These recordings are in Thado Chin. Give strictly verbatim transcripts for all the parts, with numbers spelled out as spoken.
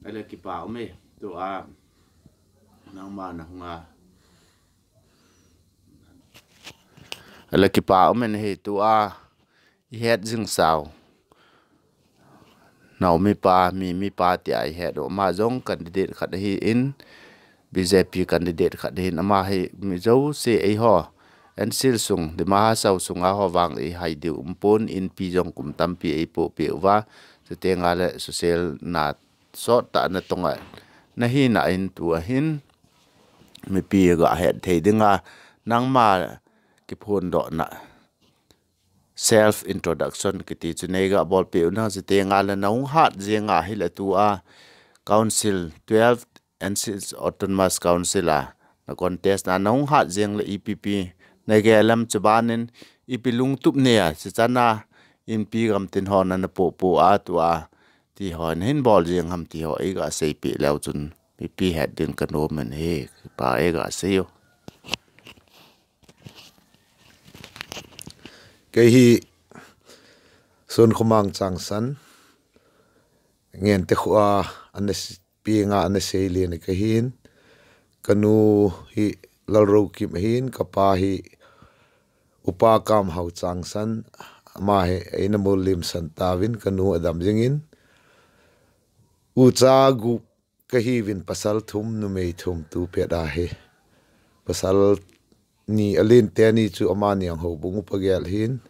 Ala kipa ume, tua nangma nahunga. Ala kipa ume nahi tua ihet jing sao. Naomi pa, mi, mi pa tia ihet u. Ama jong candidate khat ahin, B J P candidate khat ahin, ama hi mi jouse eiho NC Hills sung, Dima Hasao sunga ho vang eihai diu umpon, inpi jong kum tampi eipoh peh uva, chuteng le social na sot tah na tonga nahina in tua hin mipi gahet thei dinga nangma kiphondohna self introduction kiti chu neiga bolpeh u nang, chuteng le nahung hat jeng ahile tua Council twelve NC Hills Autonomous Council a na contest na nahung hat jeng le ipi pi nagel em, chubanin ipi lungtup nei a, chuchan a inpi gamtin ho nana pohpoh a tua ti ho nahin bol jeng ham ti ho eiga seipeh leu chun mipi het din kanom in ahi, pa eiga sei u. Kei hi Sonkhomang Changsan, Ngente khoa ana s-, penga ana seile ni kahin. Kanu hi Lalrokim ahin, kapa hi Upa Kamhao Changsan, ama hi eina molhim san tauvin, kanu adam jingin. Ucha gup kahiuvin, pasal thum, numei thum, tupet ahi. Pasal ni, alen teni chu amani ang houbung upa gel ahin.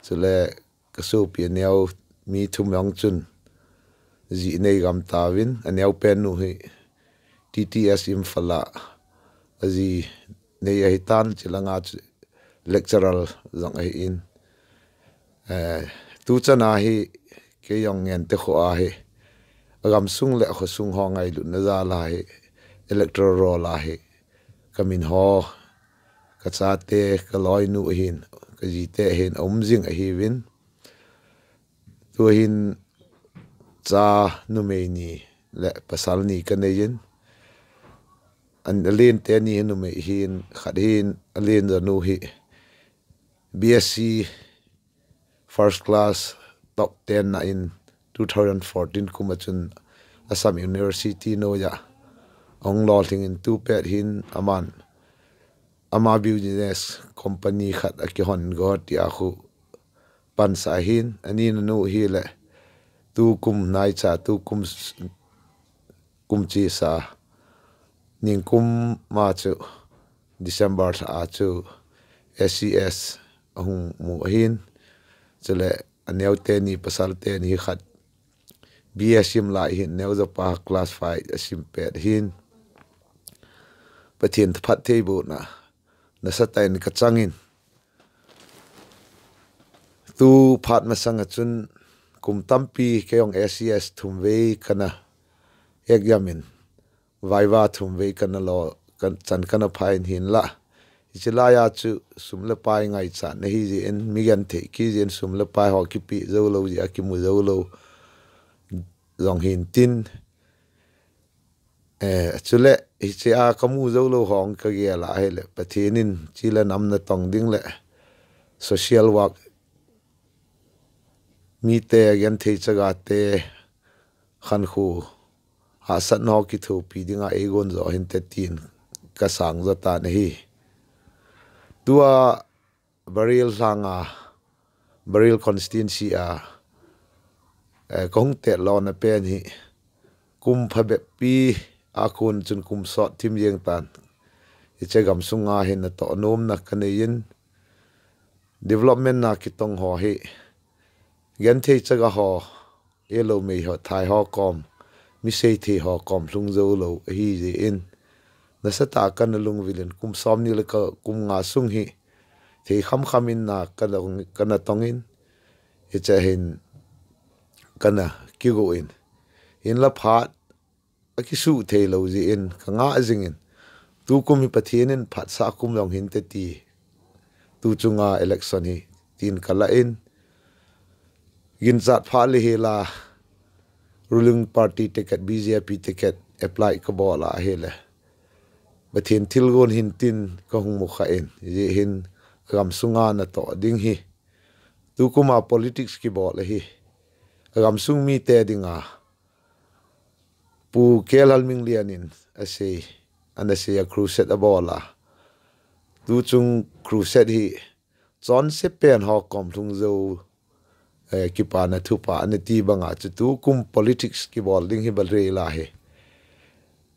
Chule kasopi aneo mi thum jong chun ji nei gam tauvin, aneopen nu hi T T S Imphal a aji nei ahitan, chulanga chu lecturer jong ahin. Eh, tuchan a hi kei jong Ngente khoa hi agamsung le akhosung ho ngailutna jal a hi electoral roll a hi kamin ho, kachate, kaloinu ahin, kajite ahin aum jing ahiuvin. Tuhin cha numei ni le pasal ni kaneiyin. An alen teni hi numei ahin, khat hin alen jonu hi B S C first class top ten na in two thousand fourteen kum a chun Assam University noiya ahung lolhingin, tupet hin aman ama business company khat akihon go tia khu pansa ahin. Anina nu hile tukum naicha, tukum s-, kum chesa, ningkum ma chu December lha a chu S C S ahung mu ahin. Chule aneo teni, pasal teni hi khat B A sim lai hin, neo japa class five asim pet hin. Pathen phattheibohna nasatah in kachangin, tu phat masanga chun kum tampi kei jong S C S thumvei kana exam in, viva thumvei kana lo, kan, chan kana phai in hinla. Hiche laiya chu sum le pai ngaichat na hijeh in, mi genthei kijin sum le pai ho kipe jou lou jeh a kimu jou lou jong hintin. Eh, chule hiche a kamu jou lou ho kagel a hile, Pathen in chi le nam natong ding le social work, mite genthei chaga te khankho hahsatna ho kithopi dinga eigon jo hinte tin kasang jo tan ahi. Tua Bareilly langa, Bareilly constituency a, eh, kahung tet lona pen hi kum phabep pi a kon chun kum sot thim jeng tan. Hiche gamsunga hin natoh nomna kaneiyin, development na kitong ho hi genthei chaga ho, elou mei ho, thai ho kom, mi seithei ho kom lhung jou lou ahi jeh in, nasatah kana lungvil in, kum somni le ka, kum nga sung hi thei khamkham in na kana, kana tong in, hiche hin kana kigo in, hinla phat akisuh thei lou jeh in kanga jingin, tukum hi Pathen in phatsah kum jong hinte ti, tu chunga election hi tin kalah in, ginchat phat le hila ruling party ticket, B J P ticket apply kabol a hile, Pathen thilgon hintin kahung mukha in, hijeh hin agamsunga natoh ding hi, tukuma politics kibol ahi, agamsung mite dinga Pu K. Lalminlian in asei, ana sei a crusade abol a. Tuchung crusade hi chonse pen ho kom lhung jou, eh, kipana thupha ana ti banga chu tukum politics kibol ding hi bal rei la hi.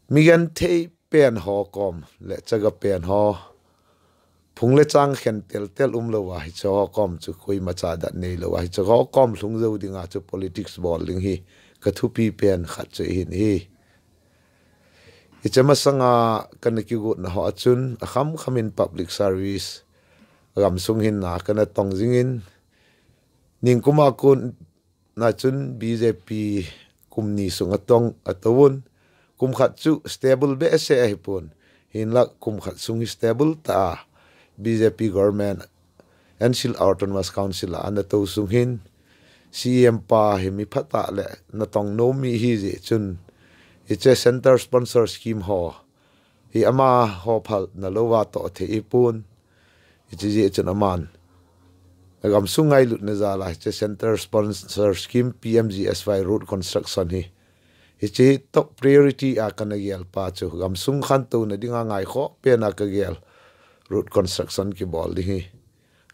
Mi genthei pen ho kom le chaga pen ho, phung le chang khen tel tel um lou a, hiche ho kom chu koima cha dat nei lou a, hiche ho kom lhung jou dinga chu politics bol ding hi ka thupi pen khat chu ahin hi. Hiche masanga kana kigotna ho a chun akham kham in public service, gamsung hinna kana tong jingin, ningkuma kon na chun B J P kum ni sung atong atouvun, kum khat chu stable behseh ahipon, hinlah kum khat sung hi stable tah a B J P government, N C Hills Autonomous Council a ana tou sung hin, C E M pa hi mi phatah le natong nom mi ahi jeh chun, hiche center sponsor scheme ho hi amaho phalna louva toh thei ahipon, hiche jeh chun aman agamsung ngailutna jal a hiche center sponsor scheme P M G S Y road construction hi, hiche hi top priority a kana gel pa chu gamsung khantouna dinga ngaikhoh pen a kagel road construction kibol ding hi.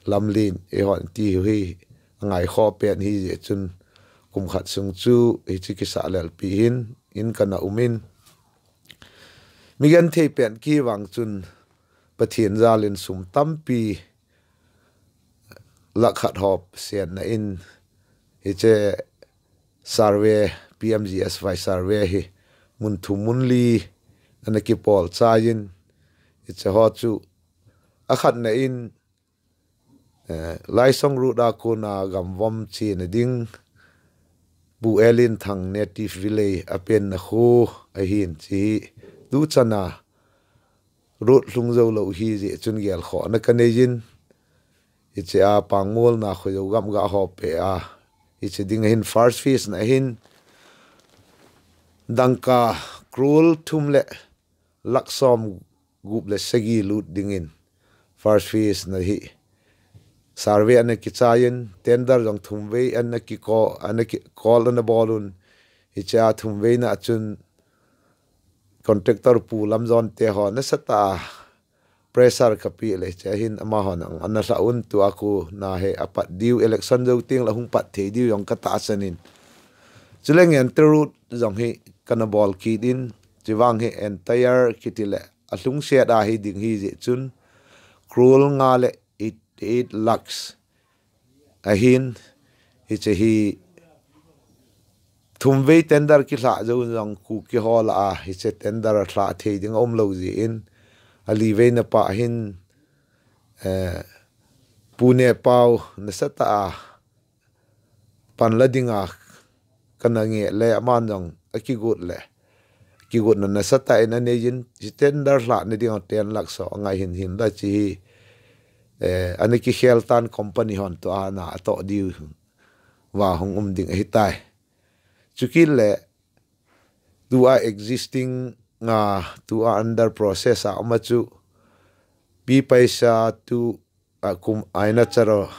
Lamlen eihon ti hi angaikhoh pen ahi jeh chun kum khat sung chu hiche kisah lelpi hin in kana um in, mi genthei pen kivang chun Pathen jal in sum tampi lakh khat hop senna in hiche survey, P M G S Y survey hi mun thum mun li ana kipol chai in, hiche ho chu akhatna in, eh, Laisong road a kona gamvom chena ding Pu Elinthang native village a penna kho ahin, hiche hi tuchan a road lhung jou lou ahi jeh chun gelkhohna kanei jin, hiche a pangngolna kho jou gam ga ho pe a, hiche ding ahin first phase na hin dangka crore thum le lakh som gup le sagi lut dingin first phase na hi survey ana kichai in, tender jong thumvei ana kiko, ana ki call ana bol un, hiche a thumvei na chun contractor pu Lamjon te ho nasatah a pressure kapeh le hiche hin amahon ana lha un, tua kona hi apat diu, election jou teng le hung pat thei diu jong katahsan in. Chule Ngente road jong hi kana bol kit in, chuvang hi entire kiti le alhungset a hi ding ahi jeh chun crore nga le eighty eight lakhs ahin, hiche hi thumvei tender kilha jou jong Kuki ho lah a hiche tender lha thei ding aum lou jeh in, alivei na pa hin, eh, Pu Nepao nasatah a panla dinga kana ngeh le aman jong akigot le, kigotna nasatah in anei jin, hiche tender lhahna dinga ten lakh so angai hin hin la hiche hi, eh, ana kikhel tan company hon tua na atoh diu va hung um ding ahitai. Chukit le tua existing a, tua under process a um a chu Pi Paisa tu a kum aina charo,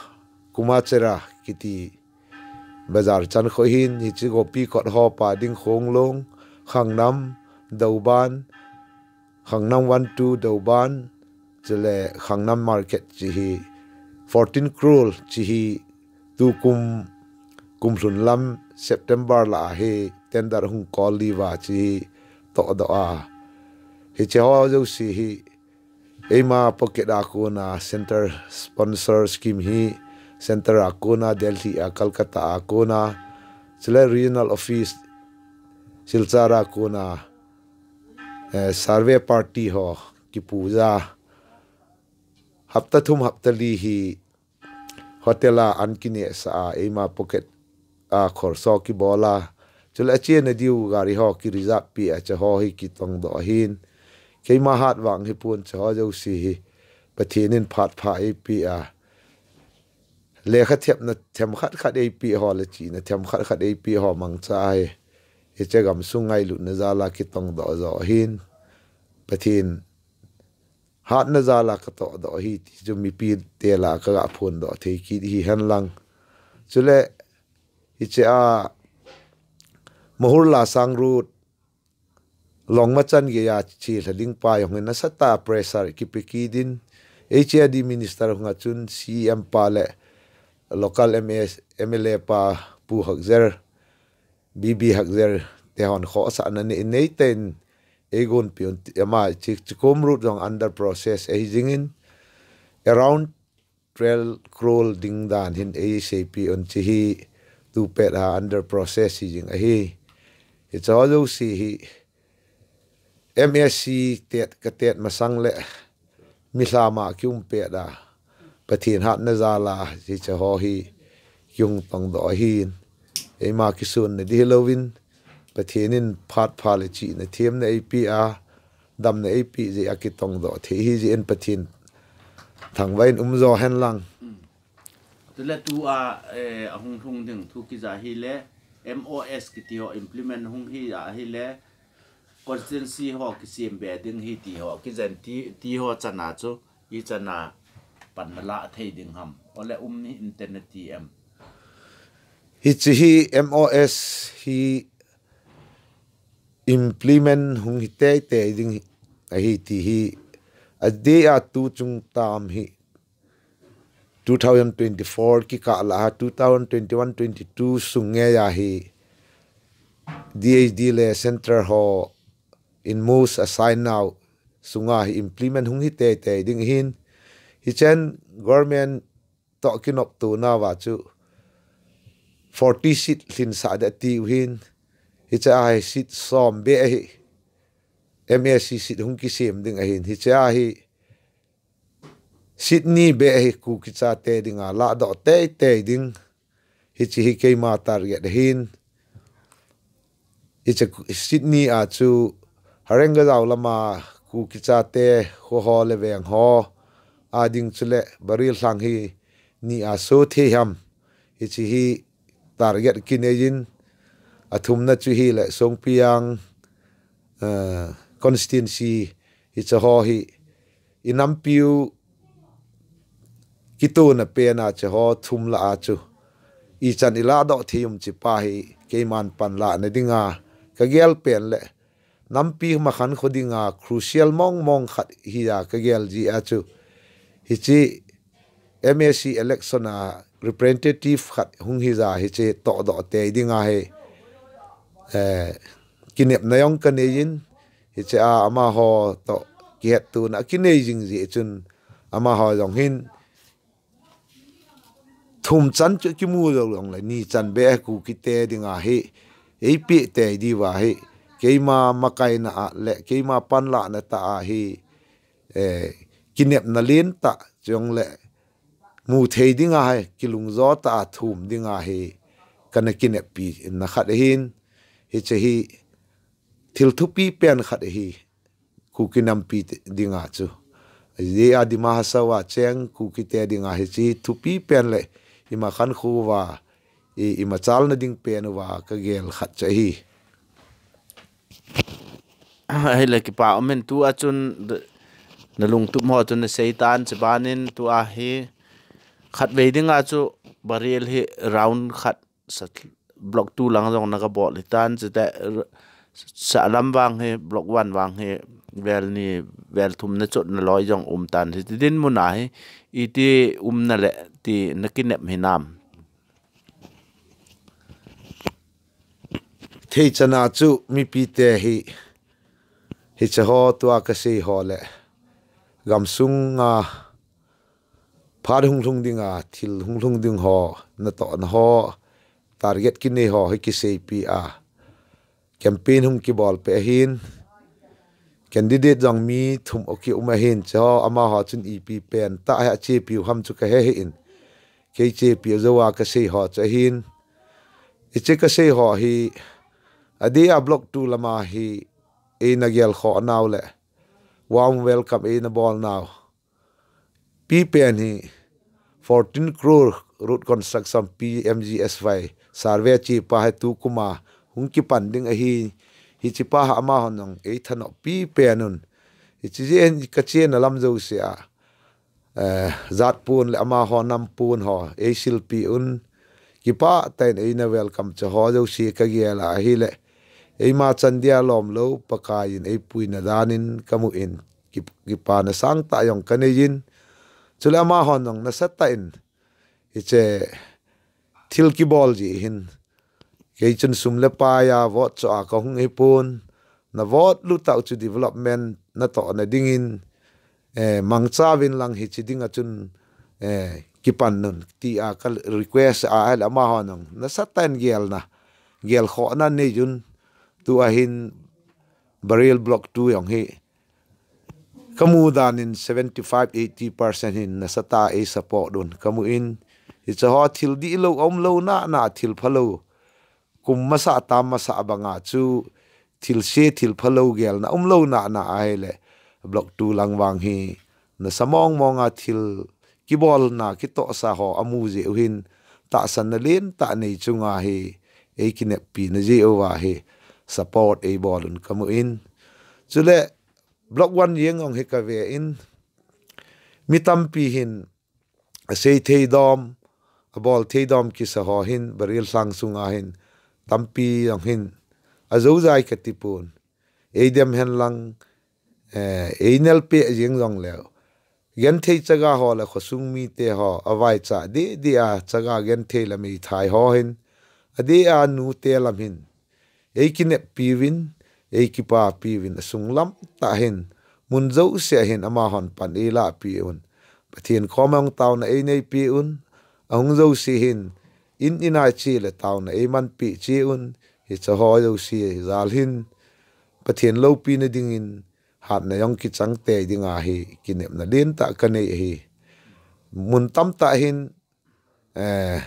Kumachera kiti bazar chan kho hin, hiche Gopikot ho pa ding Khonglong, Khangnam, Douban, Khangnam one two Douban, chule Khangnam market hiche hi fourteen crore hiche hi tukum kum lhun lam September lah a hi tender hung call li uva hiche hi toh doh a. Hiche ho jouse hi eima pocket a kona center sponsor scheme hi, center a kona Delhi a, Calcutta a kona, chule regional office Silchar a kona, eh, survey party ho kipuja, hapta thum hapta li hi hotel a an kinehsah a, eima pocket a khorso kibol a, chule achena diu gari ho ki reserve pi a, hiche ho hi kitong doh ahin. Keima hat vang hipon, hiche ho jouse hi Pathen in phat pha eipeh a, lekha themna themkhat khat eipeh ho le chihna themkhat khat eipeh ho mangcha hi, hiche gamsung ngailutna jal a kitong doh jo ahin. Pathen hatna jal a katoh doh ahi ti chu mipi te lah a kaga phondoh thei kit ahi henlang. Chule hiche a Mahur Lasang road Longmachan geiya chilha ding pa jong hin nasatah pressure kipe kit in, H A D minister hung a chun C M pa le local M A, M L A pa Pu Hakzer, B B Hakzer te hon khohsahna nei, nei ten eigon piun ama chi, Chikom road jong under process ahi jingin, around twelve crore ding dan hin eiseipi un chi hi, tupet a under process hi jing ahi. Hiche ho jouse hi M A C tet ka tet masang le milham a kium pet a, Pathen hatna jal a hiche ho hi kiung tongdoh ahin. Eima kisunna ding hilouvin, Pathen in phat pha le chihna themna eipe a, damna eipe jeh a kitongdoh thei ahi jeh in Pathen thangvah in umjo hen lang. Tule tua, eh, ahung lhung ding thu kija hile, M O S kiti ho implement hung hi ahile, constituency ho kisem be ding hi ti ho, kijen ti, ti ho chana chu, ichan a pan nala thei ding ham. Ole um ni internet ti em. Hiche hi M O S hi implement hung hi teitei ding ahi ti hi, adeh a tu chung tam hi two thousand twenty-four kikah lah a two thousand twenty-one twenty-two sung ngei a hi D H D le Central ho in most assign nau sunga hi implement hung hi teitei ding ahin, hichen government toh kinoptona uva chu forty seat lhinsah ding atiu hin, hiche a hi seat som beh ahi, M A C seat hung kisem ding ahin, hiche a hi seat ni beh hi Kuki chate dinga ladoh teitei ding, hiche hi keima target ahin. Hiche seat ni a chu Hareng Gajao lama Kuki chate kho ho le veng ho a ding chule Barel lhang hi ni a so thei ham, hiche hi target kinei in, athumna chu hile Songpijang, eh, constituency hiche ho hi inampiu kitona pen a hiche ho thum lah a chu ichan iladoh thei um hiche pa hi keiman panlahna dinga kagel pen le nampi makhan kho dinga crucial mong mong khat hia kagel jeh a chu hiche M A C election a representative khat hung hija hiche tohdoh tei dinga hi, eh, kinepna jong kanei in, hiche a amaho toh kihettona kinei jing jeh chun amaho jong hin thum chan chu kimu jou jongle ni chan beh Kuki te dinga hi eipeh tei diuva hi keima makaina a le keima panlahna tah a hi, eh, kinepna lentah chule mu thei dinga hi kilungjo tah a thum dinga hi kana kineppi na khat ahin, hiche hi thil thupi pen khat ahi. Kuki nampi dinga chu. Ajeh a Dima Hasao a cheng Kuki te dinga hiche thupi pen le ima khankho uva, i, imachalna ding pen uva kagel khat chu ahi. Ahile kipa um in tua chun nalungtup ho chun nasei tan, chubanin tua hi khatvei dinga chu Barel hi round khat sa, block two lang jong nagabol hitan, chute sahlam vang hi block one vang hi vel ni vel thum nachotna loi jong um tan, hiti dinmun a hi iti umna le ti nakinep hinam? Theichana chu mipite hi, hiche ho tua kasei ho le gamsunga phat hunglhung dinga thil hunglhung ding ho, natohna ho, target kinei ho hi kiseipi a campaign hung kibolpeh ahin, candidate jong mi thum o kium ahin, hiche ho amaho chun ipi pen tah hi achepiu ham chu kahe hih in, kei chepi jou a kasei ho chu ahin, hiche kasei ho hi adeh a block two lama hi eina gelkhoh nau le warm welcome eina bol nau, pi pen hi fourteen crore road construction, P M G S Y survey chepa hi tukum a hung kipan ding ahi, hichepa hi amahon jong eithanop pi pen un, hiche jeh hin kachena lam jouse a, eh, jatpon le amaho nampon ho eisilpi un, kipah tah in eina welcome chu ho jouse kagel a ahile eima chan dia lom lou, Pakai in eipuina danin kamu in, ki-, kipana sangtah jong kanei in, chule amahon jong nasatah in, hiche thil kibol ji hin, kei chun sum le pai a vote cho a kahung hipon, na vote lut tau chu development natohna dingin, eh, mangcha uvin lang hiche dinga chun, eh, kipan un tia ka request a, ahile amahon jong nasatah in gelna, gelkhohna nei un, tua hin Bareilly Block two jong hi kamu danin seventy five, eighty percent hin nasatah a ei support un kamu in, hiche ho thil dihlou, umlou nana, thil phalou, kum masa tam masa banga chu thil se, thil phalou gelna umlou nana ahile, Block two lang vang hi nasa mong monga thil kibolna kitohsa ho amu jeh u hin, tahsanna lentah nei chunga hi ei kineppi na jeh uva hi support ei bol un kamu in. Chule Block one jeng jong hi kave in, mi tampi hin asei thei dom, abol thei dom kisa ho hin, Bareilly lhang sunga hin tampi jong hin ajoujai kati pon. Eidem hen lang, eh, einel peh jeng jong leu, genthei chaga ho le khosung mite ho avaicha deh deh a, chaga genthei le meithai ho hin, adeh a nute lam hin ei kineppi uvin, ei kipapi uvin, asunglam tah hin, mun jouse a hin amahon pan ei lahpi un, Pathen koma jong taona ei neipi un, ahung jouse hin in in a che le taona ei manpi che un, hiche ho jouse jal hin Pathen loupina dingin hatna jong kichang tei dinga hi kinepna lentah kanei ahi. Mun tamtah hin, eh,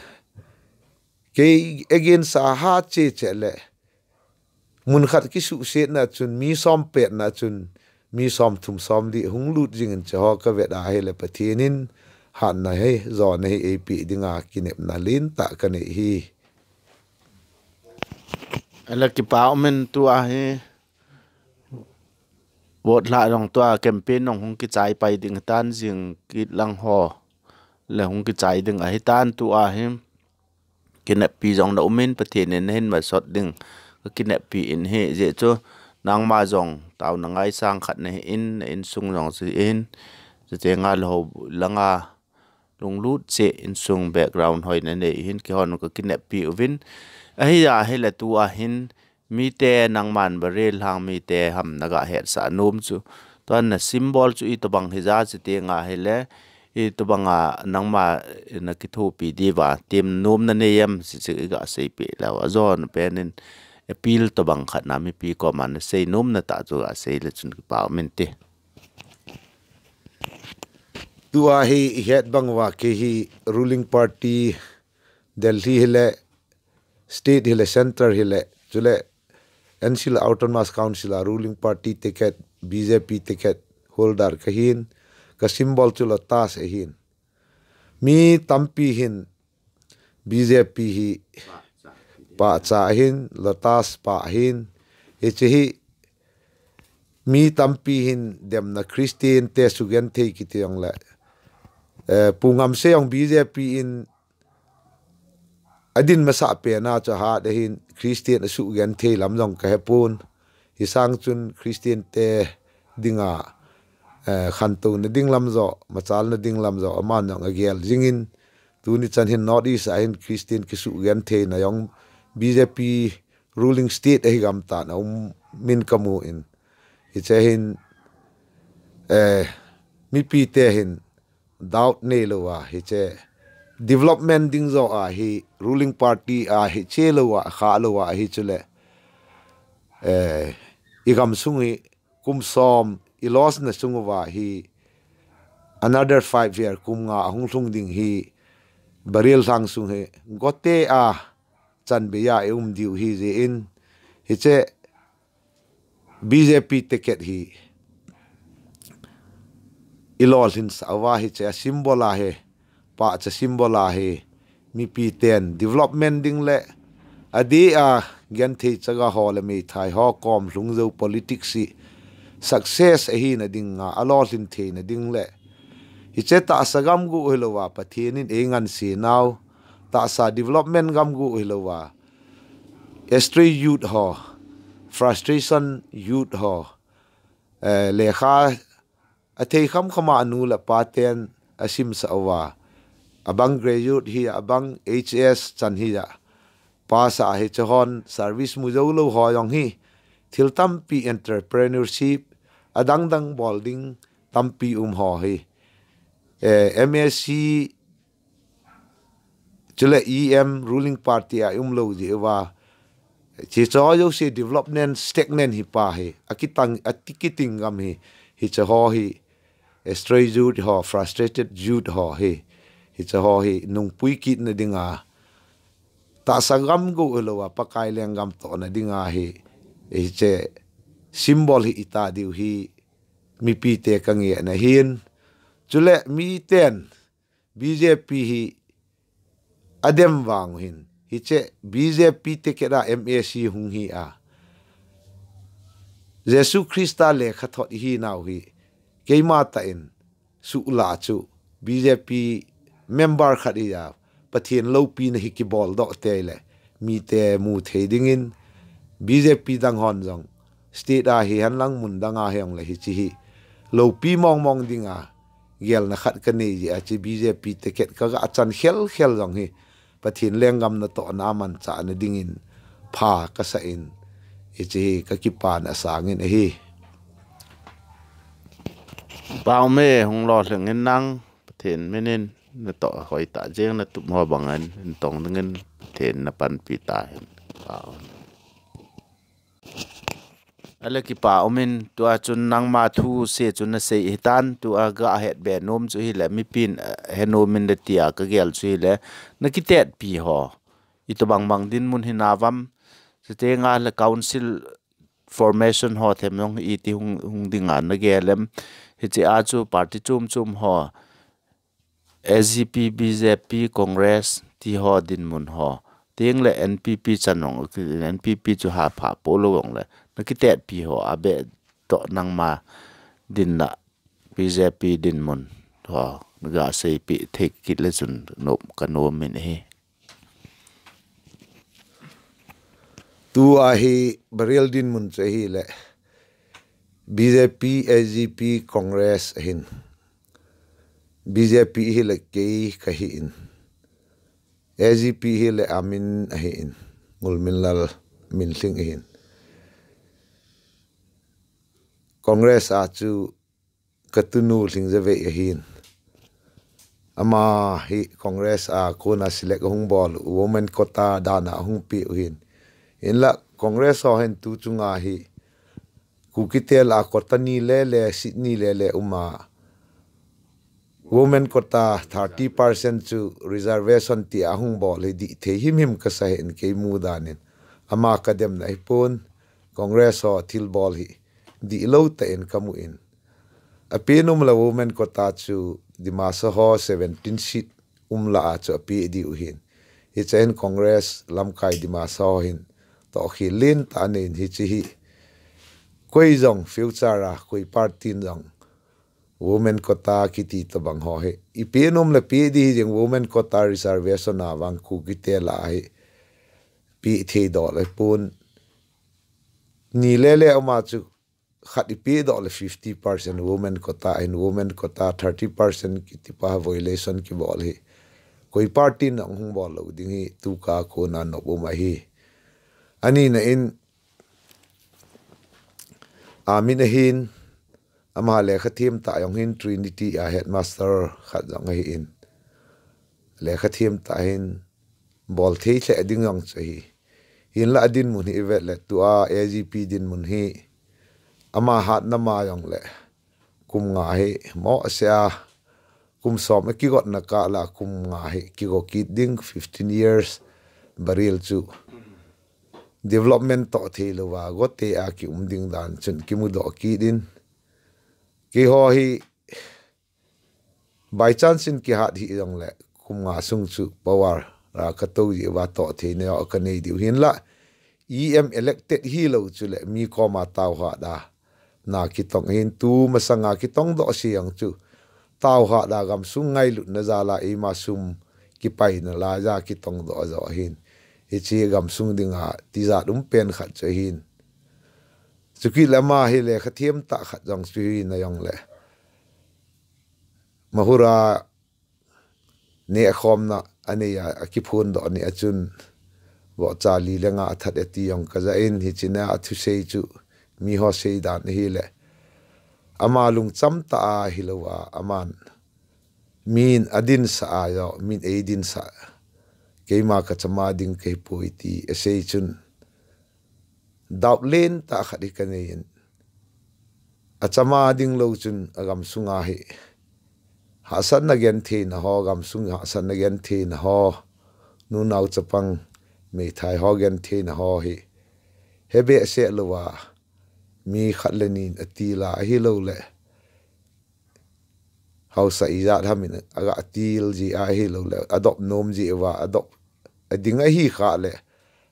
kei against a hat che che le, mun khat kisuhsetna chun, mi som petna chun, mi som thum som li hung lut jingin, hiche ho kavet ahile Pathen in hatna hi, jona hi eipe dinga kinepna lentah kanei ahi. Ahile kipa umin, tua hi vote lhah jong tua campaign jong hung kichai pai ding tan, jing kit lang ho le hung kichai ding ahitan, tua hi kineppi jong na umin, Pathen in nahin masot ding kakineppi in ahi. Jeh chu nangma jong taona ngaisang khat nahin, na insung jong chu hin, chuteng le hou langa lunglut cheh, insung background hoina nei hin, keihon kakineppi uvin. Ahi ahile tua hin mite, nangman Bareilly lhang mite ham naga hetsah nom chu, tua na symbol chu itobang hija chuteng ahile, itobanga nangma nakithopi diuva temnomna nei em, chuchu iga seipeh leu, ajona penin appeal tobang khat na mipi koma nasei nomna tah chu gasei le chun kipa umin te. Tua hi ihet bang uva kei hi ruling party, Delhi hile, state hile, centre hile, chule N C L Autonomous Council a ruling party ticket, B J P ticket holder kahin, ka symbol chu lotus ahin. Mi tampi hin B J P hi pahcha ahin, lotus pah ahin, hiche hi mi tampi hin demna Christian te sugenthei kiti jongle, eh, Pu Ngamse jong B J P in adin masah pena chu ahat ahin, Christian asugenthei lam jong kahepon. Hisang chun Christian te dinga, eh, khantouna ding lam joh, machalna ding lam joh aman jong agel jingin, tuni chan hin North East a hin Christian kisugentheina jong B J P ruling state ahi gamtan aumin kamun. Hiche hin, eh, mipite hin doubt neilouva, hiche development ding joh a hi, ruling party a hi chelouva, khalouva hi chule, eh, igamsung hi kum som i loss na sung uva hi, another five year, kum nga ahung lhung ding hi, Bareilly lhang sung hi gote a chanbeiya i um diu ahi jeh in, hiche B J P ticket hi i lolhinsah uva, hiche a symbol a hi, pahcha symbol a hi, mipiten development ding le adeh a genthei chaga ho le meithai ho kom lhung jou politics hi success ahina dinga alolhin theina ding le, hiche tahsa gamgu hilouva Pathen in eingansenau, tahsa development gamgu hilouva, astray youth ho, frustration youth ho, eh, lekha athei khamkhama anu le apaten asimsah uva, abang graduate hi, abang H S chan hi a, pass a, hiche hon service mu jou lou ho jong hi, thil tampi, entrepreneurship, adang dang bol ding tampi um ho hi, eh, M A C, chule E M, ruling party a um lou jeh uva, hiche ho jouse development stagnant hi pa hi, akitang, ati kiting gam hi, hiche ho hi, stray youth ho, frustrated youth ho hi, hiche ho hi nungpui kitna dinga, tahsa gam gou hilou a, Pakai lenggam tohna dinga hi, hiche symbol hi ita diu hi, mipite kangehna ahin. Chule miten B J P hi adem vang hin, hiche B J P ticket a M A C hung hi a, Jesu Christa lekhathot ihinau hi, keima tah in suhlah chu B J P member khat hi a, Pathen loupina hi kibol doh tei le, mite mu thei dingin, B J P dang hon jong, state a hihen lang mun dang a hijongle hiche hi loupi mong mong dinga gelna khat kanei jeh a, hiche B J P ticket kaga chan khel khel jong hi, Pathen lenggam natohna a manchahna dingin pha kasah in, hiche hi kakipana asangin ahi. Pau me hung lolhing in nang, Pathen min in natoh hoitah jeng, natup ho bangin natong dingin Pathen napanpi tahen. Pau. Ale kipa umin, tua chun nangma thuse chu nasei hitan, tua gahet be nom chu hile, mipin, eh, he nomin le tia kagel chu hile, nakitetpi ho, itobang bang dinmun hina uvam, chuteng le council formation ho them jong iti hung, hung dinga nagel em, hiche a chu party chom chom ho, S G P, B J P, Congress ti ho dinmun ho, teng le N P P chan jong, N P P chu hapha polou jongle, nakitetpi ho abeh toh nangma dinna, B J P dinmun ho naga seipeh thei kit le chun nom, kanom in ahi. Tua hi Barel dinmun chu ahile, B J P, S G P, Congress ahin, B J P hile kei kahin, S G P hile amin ahin, Ngulminlal Minlhing ahin, Congress a chu katunu Lhingjavei ahin, ama hi Congress a kona select ahung bol u, women quota dan a ahung peh u ahin. Hinla Congress ho hin tu chunga hi Kukite lah a quota ni le le, seat ni le le um a, women quota thirty percent chu reservation ti ahung bol hi dih thei himhim kasah in, kei mu dan in. Ama kademna ahipon, Congress ho thilbol hi dihlou tah in kamu in. Apen um le women quota chu Dimasa ho seventeen seat um lah a chu apeh diu ahin. Hiche hin Congress lamkai Dimasa ho hin tohkhel lentah anei in, hiche hi koi jong future a koi party in jong women quota kiti tobang ho hi ipen um le peh ding hijeng, women quota reservation a vang Kukite lah a hi peh thei doh le pon, ni le le um a chu khat ipeh doh le fifty percent women quota ahin, women quota thirty percent kiti pa violation kibol hi koi party in ahung bol lou ding hi tuka kona nop um ahi. Anina in, amin ahin, ama lekha them tah jong ahin, Trinity a headmaster khat jong ahin, lekha them tah ahin, bol thei lheh ding jong chu ahi. Hinla adinmun hi ivet le tua A G P dinmun hi ama hatna ma jongle kum nga hi mohseh a, kum som akigotna kah lah a kum nga hi kigo kit ding, fifteen years Barel chu development toh thei louva gote a kium ding dan chun kimudoh kit in, keiho hi by chance in kihat hih jongle kum nga sung chu power a katou jeh uva toh theina joh kanei diu ahin, hinla E M elected hilou chule mi koma taohada na kitong ahin, tu masanga kitong doh se jong chu taohada gamsung ngailutna jal a eima sum kipaina laiya kitong doh joh ahin. Hiche gamsung dinga tijat um pen khat chu ahin. Chukit le ama hi lekha thiam tah khat jong chu hi na jong le, Mahur a nehkhomna anei a, akiphondoh ni a chun, vohcha li le nga athat e ti jong kaja in, hiche na a thusei chu mi ho seidan ahile, ama lungcham tah a hilou a, aman min adinsah a jong, min eidinsah, keima kachama ding kahipoi ti asei chun, doubt lentah khat hi kanei in, achama ding lou chun agamsunga hi hahsatna gentheina ho, gamsung hahsatna gentheina ho, nunao chapang meithai ho gentheina ho hi hebehseh louva, mi khat le nin atil a, ahilouleh haosa ijat ham in aga til ji a, ahilouleh adop nom ji uva, adop ading ahi khah le,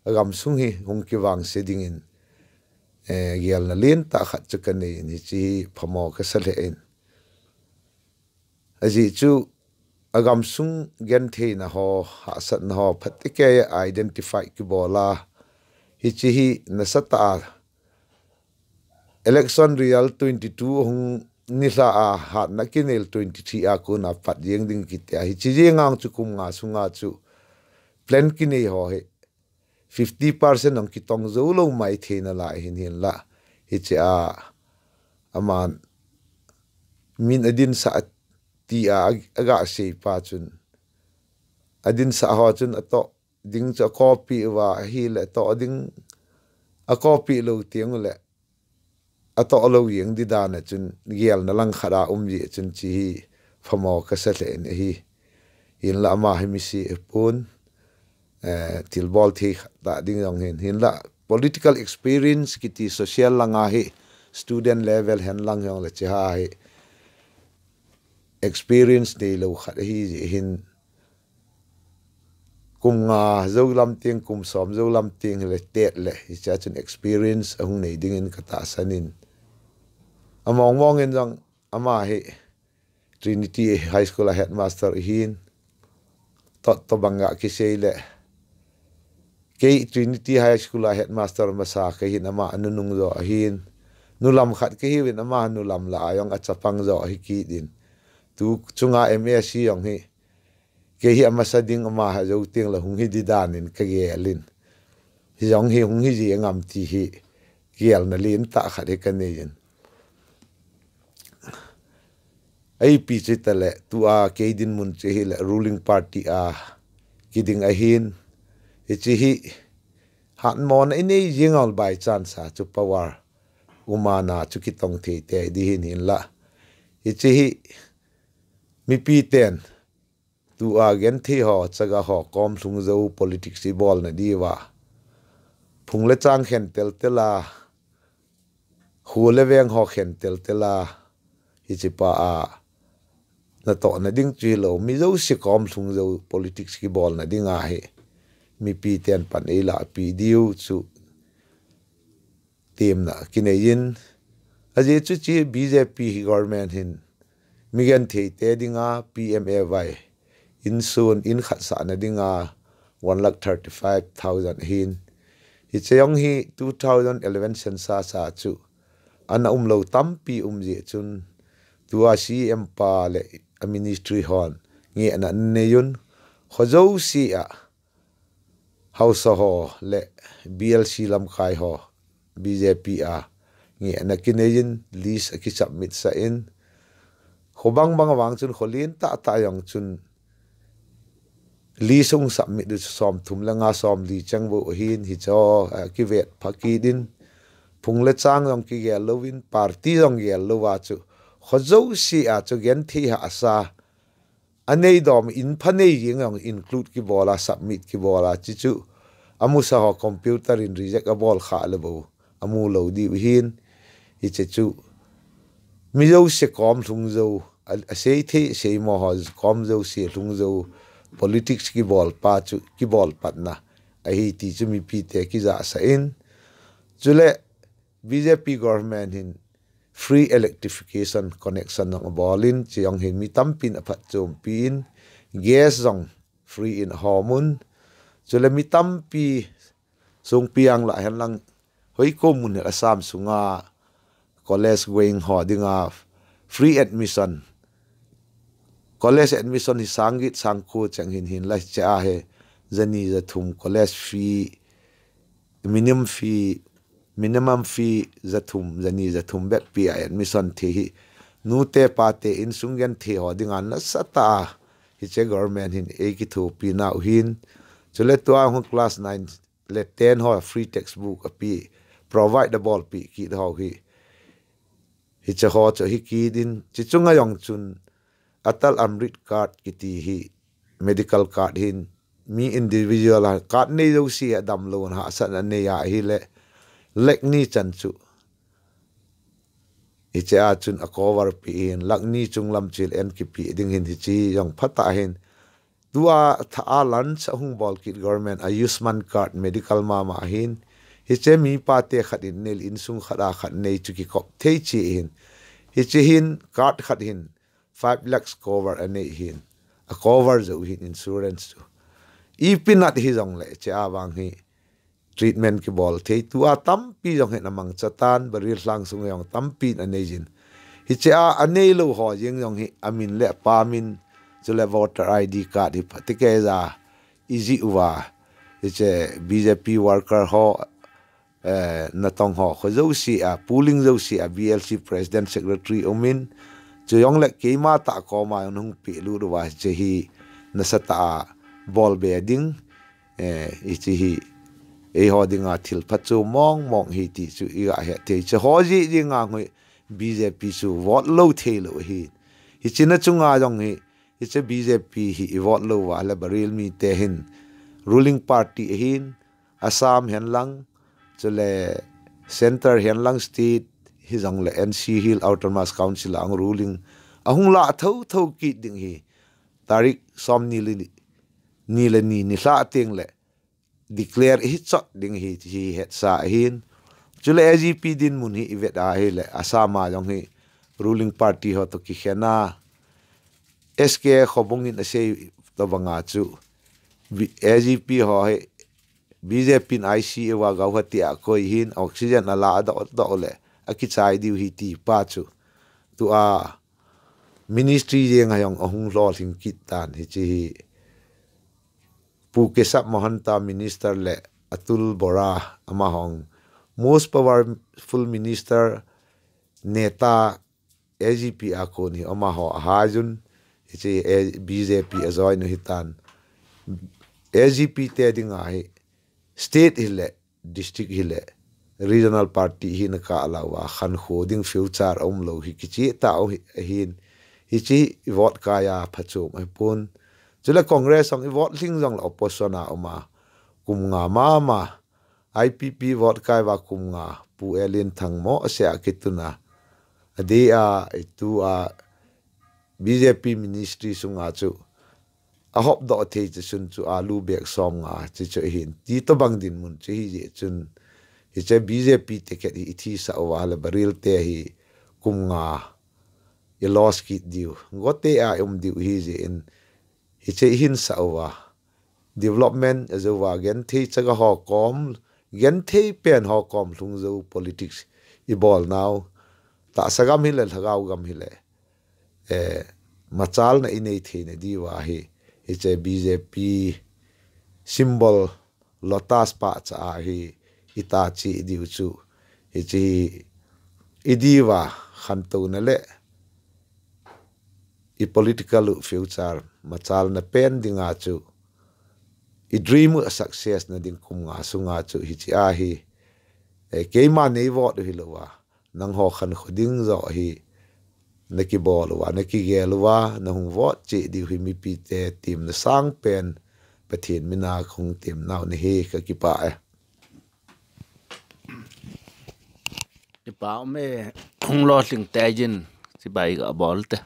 agamsung hi hung kivangse dingin, eh, gelna lentah khat chu kanei in, hiche hi phamo kasa lheh in. Ajeh chu agamsung gentheina ho, hahsatna ho phatecha a identify kibol a, hiche hi nasatah a election result twenty two hung nilhah a hatna kinel twenty three a kona pat jeng ding kiti a, hiche jeng a chu kum nga sunga chu plan kinei ho hi fifty percent jong kitong jou lou maithei nalai hin, hinlah hiche a aman min adinsah ti a, aga seipa chun, adinsah ho chun atoh ding chu akoipeh uva, ahile atoh ding, akoipeh lou teng ule atoh lou jeng di dan a chun gelna langkhat a um ji a chun, hiche hi phamo kasa lheh in ahi. Hinlah ama hi misi ahipon, eh, thilbol thei khat tah ding jong hin, hinlah political experience kiti social langa hi student level hen lang jong le hiche a hi experience neilou khat ahi jeh hin, kum nga jou lam teng, kum som jou lam teng hile tet le, hiche a chun experience ahung nei dingin katahsan in. Among mong in jong ama hi Trinity High School a headmaster ahin, toh, toh banga kisei le, kei Trinity High School a headmaster masa kahin, ama anunung jo ahin, nulam khat kahiuvin, ama nulam lah a jong achapang jo ahi kit in. Tu chunga M A C jong hi, kei hi amasa ding, ama hi ajou teng le hung hi di dan in kagel in. Hijong hi hung hi ji ngam ti hi gelna lentah khat hi kanei in. Ipi chu tile, tua kei dinmun chu hile ruling party a kiding ahin, hiche hi hatmona inei jing a by chance a chu power um a na chu kitong thei tei di hin, hinlah hiche hi mipi ten tua genthei ho, chaga ho kom lhung jou politics ibolna diuva, phung le chang khen teltel a, kho le veng ho khen teltel a, hiche pa a natohna ding chu hilou, mi jouse kom lhung jou politics kibolna ding ahi. Mipi ten pan eilah pi diu chu temna kinei in, ajeh chu hiche B J P hi government hin mi genthei te dinga P M A Y insun, in khat sahna dinga one lakh thirty five thousand ahin. Hiche jong hi two thousand eleven census a chu ana umlou tampi um jeh chun, tua C M pa le a ministry hon ngehna anei un, kho jouse a, haosa ho le B L C lamkai ho, B J P a ngehna kinei in, list akisubmit sah in, kho bang bang vang chun, kho lentah tah jong chun list hung submit u chu somthum le nga, somli cheng bou ahin, hiche ho akivet pha kit in, phung le chang jong kigel louvin, party jong gel louva chu, kho jouse a chu genthei hahsa anei dom in, pha nei jeng jong include kibol a, submit kibol a, hiche chu amusa ho computer in reject abol khah le bou amu lou diu ahin. Hiche chu mi jouse kom lhung jou, a, asei thei seimo ho kom jouse lhung jou politics kibol pa chu, kibol patna ahi ti chu mipi te kijahsah in. Chule B J P government hin free electrification connection jong abol in, hiche jong hin mi tampin aphatchompi in, gas jong free in ahom un. Chule mi tampi, songpi ang lah hen lang, Hoiko mun hi Assam sunga college going ho dinga free admission. College admission hi sang get sang ko cheng hin hinlah hiche a hi, jani jathum college fee, minimum fee, minimum fee jathum, jani jathum bep pi a admission thei hi. Nute pate insung genthei ho dinga nasatah a hiche government hin eikithopi nau hin. Chule tua hung class nine le ten ho free textbook api, provide abolpi kit ho hi. Hiche ho chu hi kit in, hiche chunga jong chun Atal Amrit card kiti hi, medical card hin, mi individual a card nei jouse a damlouna hahsatna nei ahile, lakh ni chan chu hiche a chun a cover pi hin, lakh ni chunglam chil en kipi ding hin hiche jong phatah hin. Tua tha a lunch ahung bol kit government Ayushman card medical mama hin. Hiche mi pate khat in neile insung khat a khat nei chu kikop thei chi hin. Hiche hin card khat hin five lakhs cover anei hin. A cover jou hin insurance chu. Ipi nat hijongle hiche a vang hi treatment kibol thei tua tampi jong hin amangcha tan, baril lhang sung jong tampi in anei jin. Hiche a anei lou ho jeng jong hi amin le apamin, chule voter I D card hi phatecha ijih uva. Hiche B J P worker ho, eh, natong ho, kho jouse a, polling jouse a, B L C president secretary umin, chu jongle keima tah koma jong hung pelut uva, hiche hi nasatah a bolbe ding, eh, hiche hi, eiho dinga thil phachom mong mong hi ti chu iga het thei. Hiche ho jeh dinga ngoi B J P chu vote lou thei lou hi. Hiche na chunga jong hi, hiche B J P hi i vote lou uva le baril mite hin ruling party ahin, Assam hen lang, chule center hen lang state, hijongle N C Hills Autonomous Council a hung ruling, ahung lah thotho kit ding hi. Tarik som ni le ni, ni le ni, nilhah teng le declare hi chot ding hi, hi hetsa ahin. Chule A G P dinmun hi i vet ahile, Assam a jong hi ruling party ho to kikhen a, S K Khobung in asei tobanga chu, B-, A G P ho hi B J P in I C U a Guwahati a koi hin oxygen ala adoh doh le akichai diu hi ti pa chu. Tua ministry jeng a jong ahung lolhing kit tan hiche hi. Pu Keshav Mahanta minister le Atul Bora amahon most powerful minister neta A G P a kon hi amaho ahaijun, hiche a B J P a join u hitan. A G P te dinga hi state hile, district hile, regional party hi na kah lou a, khankho ding future aum lou hi kicheh tah u hi, ahin, hiche i vote kai a phachom ahipon. Chule Congress jong i vote lhing jongle opposition a um a, kum nga mama, I P P vote kai uva kum nga, Pu L N Thangmo ase a kitun a, adeh a, itua B J P ministry sunga chu ahop doh thei chu sun chu alu bag som nga chu chu hin. Ti tobang dinmun chu hijeh chun, hiche B J P ticket hi i thisah uva le baril te hi kum nga i loss kit diu, gote a i um diu hijeh in, hiche i hinsah uva. Development ajouva genthei chaga ho kom, genthei pen ho kom lhung jou politics i bol nau. Tahsa gam hile, lhagao gam hile, eh, machalna i nei theina diuva hi, hiche B J P symbol lotus pahcha a hi i tah cheh diu chu, hiche hi i diuva khantouna le i political u future machalna pen dinga chu, i dream u a success na ding kum nga sunga chu hiche a hi, eh, keima nei vote u hilouva, nangho khankho ding joh hi na kibol uva, na kigel uva, na hung vote cheh diu hi mipite temna sang pen Pathen mina kahung tem nau ahi, ka kipah e. Kipah um e, hung lolhing tei jin, chibai ga bol te.